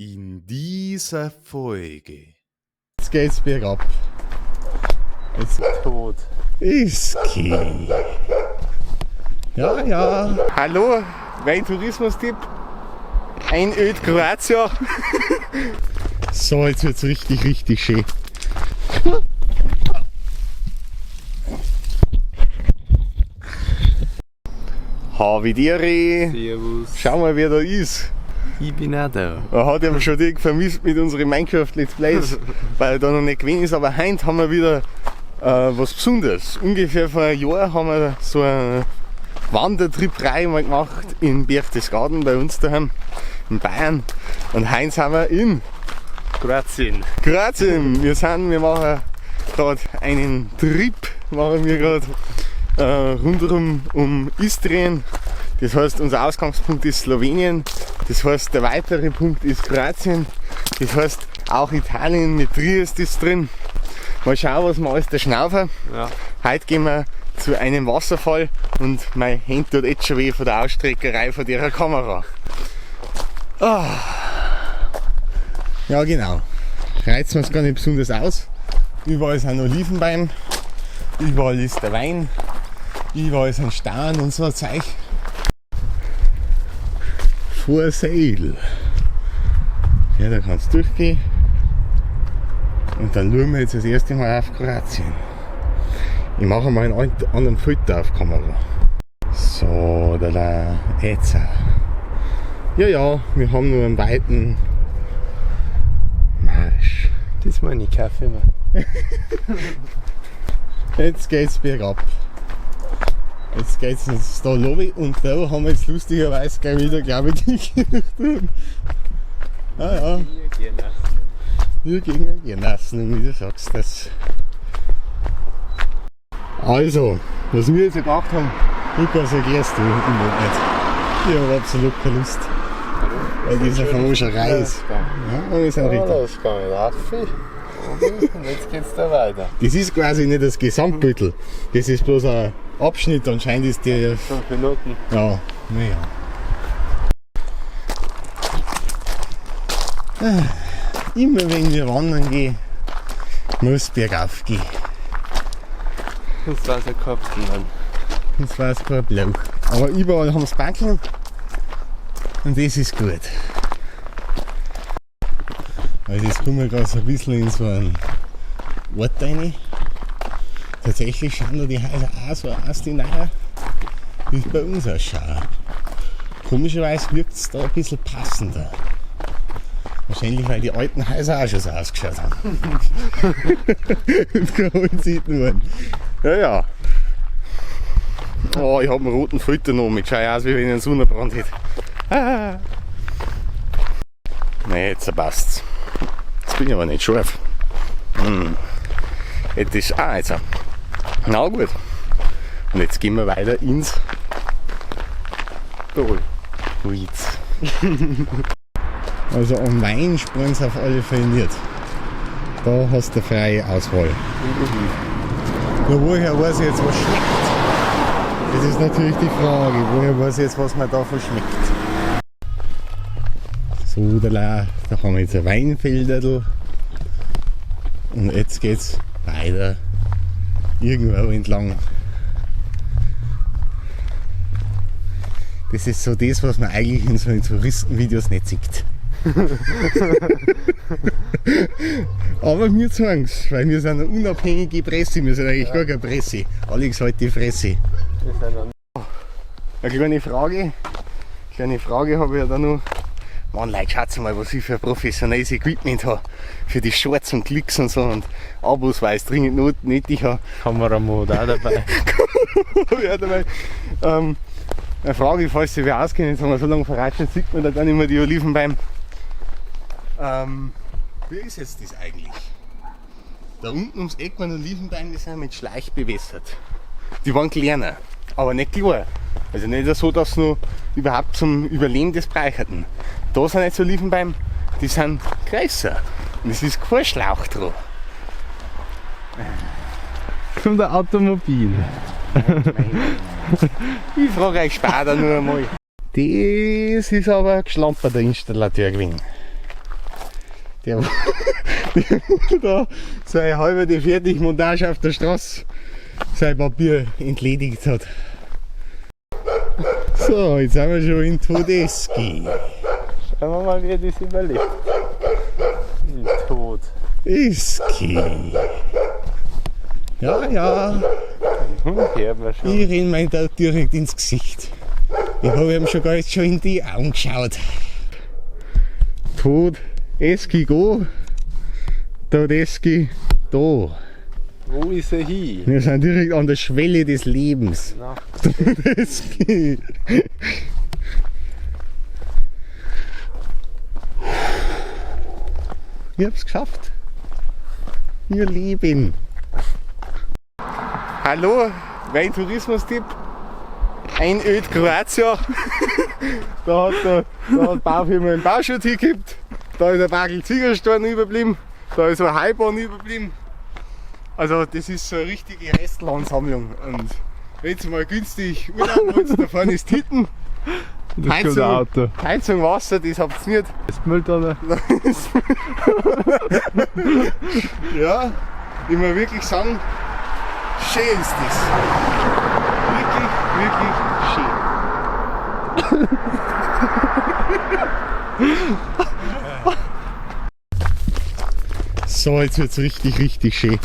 In dieser Folge. Jetzt geht's bergab. Jetzt Tot. ist okay. Ja, ja. Hallo, mein Tourismus-Tipp. Einöd Kroatia. So, jetzt wird's richtig, richtig schön. Havidere. Servus. Schau mal, wer da ist. Ich bin auch da. Man hat ja schon direkt vermisst mit unseren Minecraft Let's Plays, weil er da noch nicht gewesen ist. Aber heute haben wir wieder was Besonderes. Ungefähr vor einem Jahr haben wir so eine Wandertrip-Reihe mal gemacht in Berchtesgaden bei uns daheim in Bayern. Und heute sind wir in Kroatien. Kroatien. Wir machen gerade einen Trip, machen wir gerade rundherum um Istrien. Das heißt, unser Ausgangspunkt ist Slowenien. Das heißt, der weitere Punkt ist Kroatien. Das heißt, auch Italien mit Triest ist drin. Mal schauen, was wir alles da schnaufen. Ja. Heute gehen wir zu einem Wasserfall und mein Hand tut jetzt schon weh von der Ausstreckerei von der Kamera. Ah. Ja, genau. Reizen wir es gar nicht besonders aus. Überall sind Olivenbeine, überall ist der Wein, überall sind Stein und so ein Zeug. For sale. Ja, da kannst du durchgehen. Und dann schauen wir jetzt das erste Mal auf Kroatien. Ich mache mal einen anderen Filter auf Kamera. So, da da, jetzt. Ja, ja, wir haben nur einen weiten Marsch. Das meine ich Kaffee mehr. Jetzt geht's bergab. Jetzt geht's ins da Lobby und da haben wir jetzt lustigerweise gleich wieder, glaube ich, die Kirchturm. Ah ja, wir gegen lassen, wie du sagst das. Also, was wir jetzt gemacht haben, Lukas, erklärst du im Moment. Ich habe absolut keine Lust. Weil dieser famose Reis. Ja, wir sind richtig. Das kann ich rauf. Und jetzt geht's da weiter. Das ist quasi nicht das Gesamtbüttel. Das ist bloß ein Abschnitt, anscheinend ist der. 5 Minuten. Ja, naja. Immer wenn wir wandern gehen, muss bergauf gehen. Das war's der Kopf dann. Das war es kein Blau. Aber überall haben sie Backeln und das ist gut. Also jetzt kommen wir gerade so ein bisschen in so einen Ort rein. Tatsächlich schauen da die Häuser auch so aus, die neuen, wie es bei uns ausschaut. Komischerweise wirkt es da ein bisschen passender. Wahrscheinlich, weil die alten Häuser auch schon so ausgeschaut haben. Und keine Holzhütten waren. Ja, ja. Oh, ich hab einen roten Filter noch mit. Schau aus, wie wenn ich einen Sonnenbrand hätte. Ah. Nee, jetzt passt's. Jetzt bin ich aber nicht scharf. Hm. Jetzt ist. Ah, jetzt. Na gut. Und jetzt gehen wir weiter ins Toll. Weeds. Also am Wein sparen sie auf alle Fälle nicht. Da hast du freie Auswahl. Nur woher weiß ich jetzt, was schmeckt? Das ist natürlich die Frage, woher weiß ich jetzt, was mir davon schmeckt? So, da, da haben wir jetzt ein Weinfelderl. Und jetzt geht's weiter irgendwo entlang. Das ist so das, was man eigentlich in so den Touristenvideos nicht sieht. Aber wir zeigen's, weil wir sind eine unabhängige Presse, wir sind eigentlich gar keine Presse. Alex halt die Fresse. Wir sind am Eine kleine Frage habe ich ja da noch. Mann, Leute, schaut mal, was ich für ein professionelles Equipment habe. Für die Shorts und Klicks und so und Abos, weil ich es dringend nötig habe. Kameramod auch dabei. Hab ich auch dabei. Eine Frage, falls sich wer auskennt, jetzt haben wir so lange verratscht, sieht man da dann immer die Olivenbeim. Wie ist jetzt das eigentlich? Da unten ums Eck waren Olivenbeine, die sind mit Schleich bewässert. Die waren kleiner, aber nicht klar. Also nicht so, dass sie noch überhaupt zum Überleben des brauchten. Da sind jetzt Olivenbeine, die sind größer. Und es ist kein Schlauch dran. Kommt ein Automobil. Ich frage euch später nur einmal. Das ist aber ein geschlamperter Installateur gewesen. Der, der da seine halbe die Fertigmontage auf der Straße sein Papier entledigt hat. So, jetzt sind wir schon in Todeski. Schauen wir mal, wie er das überlebt. Den Tod. Iski. Ja, ja. Den Hund hört man schon. Ich renn mein Tod direkt ins Gesicht. Ich habe ihm schon gar jetzt schon in die Augen geschaut. Tod, Eski go, Todeski da. Wo ist er hin? Wir sind direkt an der Schwelle des Lebens. Na. Todeski. Ich hab's geschafft. Wir leben. Hallo, mein Tourismustipp. Einöd Kroatia. Da hat Baufirma einen Bauschutt hingekippt. Da ist ein Bagel Ziegelstein überblieben. Da ist ein Heibahn überblieben. Also das ist so eine richtige Restlandsammlung. Und wenn ihr mal günstig Urlaub wollt, da vorne ist Titten. Das kommt ein Auto. Heizung, Wasser, das habt ihr nicht. Das Mülltonne. Ja, ich muss wirklich sagen, schön ist das. Wirklich, wirklich schön. So, jetzt wird's richtig, richtig schön.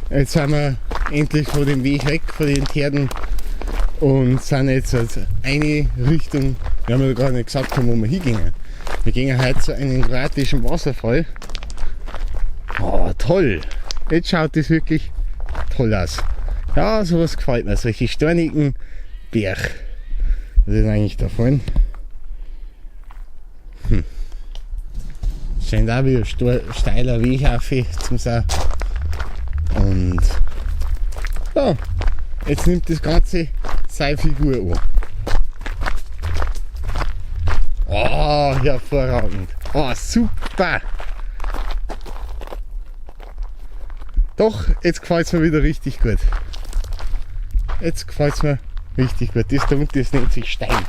Jetzt sind wir endlich von dem Weg weg, von den Herden und sind jetzt also eine Richtung, wir haben ja gar nicht gesagt, wo wir hingehen. Wir gehen heute zu einem kroatischen Wasserfall. Oh, toll! Jetzt schaut das wirklich toll aus. Ja, sowas gefällt mir, solche steinigen Berg. Was ist eigentlich da vorne? Scheint auch wieder ein steiler Weg auf zum Sein. Und ja, jetzt nimmt das Ganze seine Figur an. Oh, hervorragend. Oh, super. Doch, jetzt gefällt's mir wieder richtig gut. Jetzt gefällt's mir richtig gut. Das da unten, das nennt sich Stein.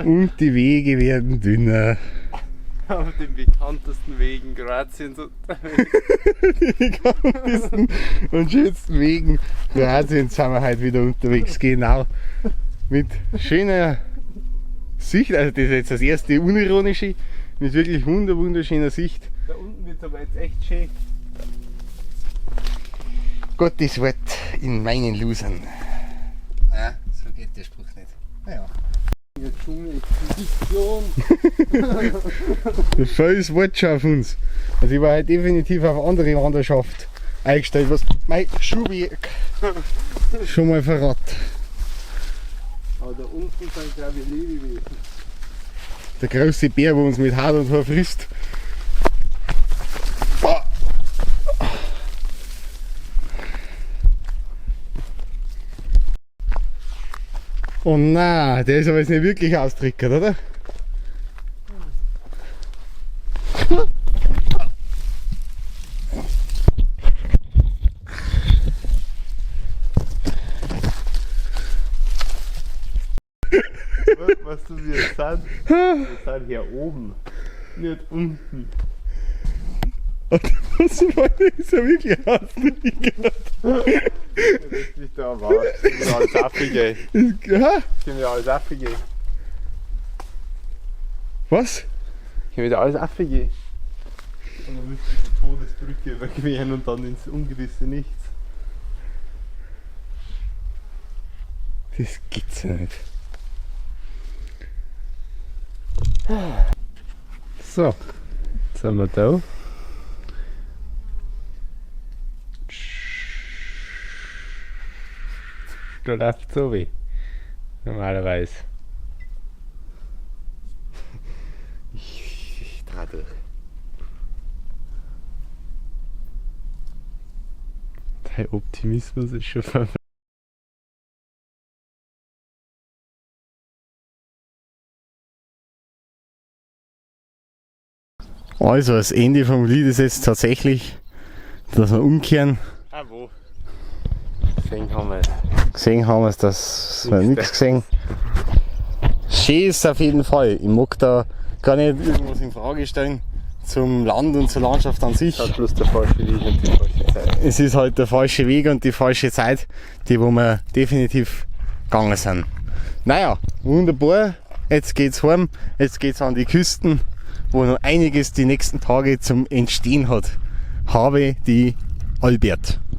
Und die Wege werden dünner. Auf den bekanntesten Wegen Kroatiens unterwegs. Die bekanntesten und schönsten Wegen Kroatiens sind wir heute wieder unterwegs. Genau. Mit schöner Sicht. Also das ist jetzt das erste unironische. Mit wirklich wunderschöner Sicht. Da unten wird's aber jetzt echt schön. Gottes Wort in meinen Losern. Ja, so geht der Spruch nicht. Naja. Dschungel-Expedition. Das Fels wollte schon auf uns. Also ich war halt definitiv auf andere Wanderschaft eingestellt, was mein Schuhwerk schon mal verrat. Aber da unten sind, glaube ich, Lebewesen. Der große Bär, wo uns mit Haut und Haar frisst. Boah. Oh nein, der ist aber jetzt nicht wirklich austrickert, oder? Weißt du, wir sind? Wir sind hier oben, nicht unten. Was ist ja wirklich austrickert. Das ist da am Arsch. Sind wir alles abgegeben. Ja? Sind wir alles abgegeben. Was? Können wir da alles abgegeben. Und dann müsste ich die Todesbrücke überqueren und dann ins ungewisse Nichts. Das gibt's ja nicht. So, jetzt sind wir da. Da läuft so wie. Normalerweise. Ich dreh durch. Dein Optimismus ist schon verwirrt. Also, das Ende vom Lied ist jetzt tatsächlich, dass wir umkehren. Ah, wo? Gesehen haben wir es. Gesehen haben wir es, dass wir Nichts nichts gesehen. Schön ist es auf jeden Fall. Ich mag da gar nicht irgendwas in Frage stellen zum Land und zur Landschaft an sich. Hat bloß der falsche Weg und die falsche Zeit. Es ist halt der falsche Weg und die falsche Zeit, die wo wir definitiv gegangen sind. Naja, wunderbar. Jetzt geht's heim, jetzt geht's an die Küsten, wo noch einiges die nächsten Tage zum Entstehen hat. Habe die Albert.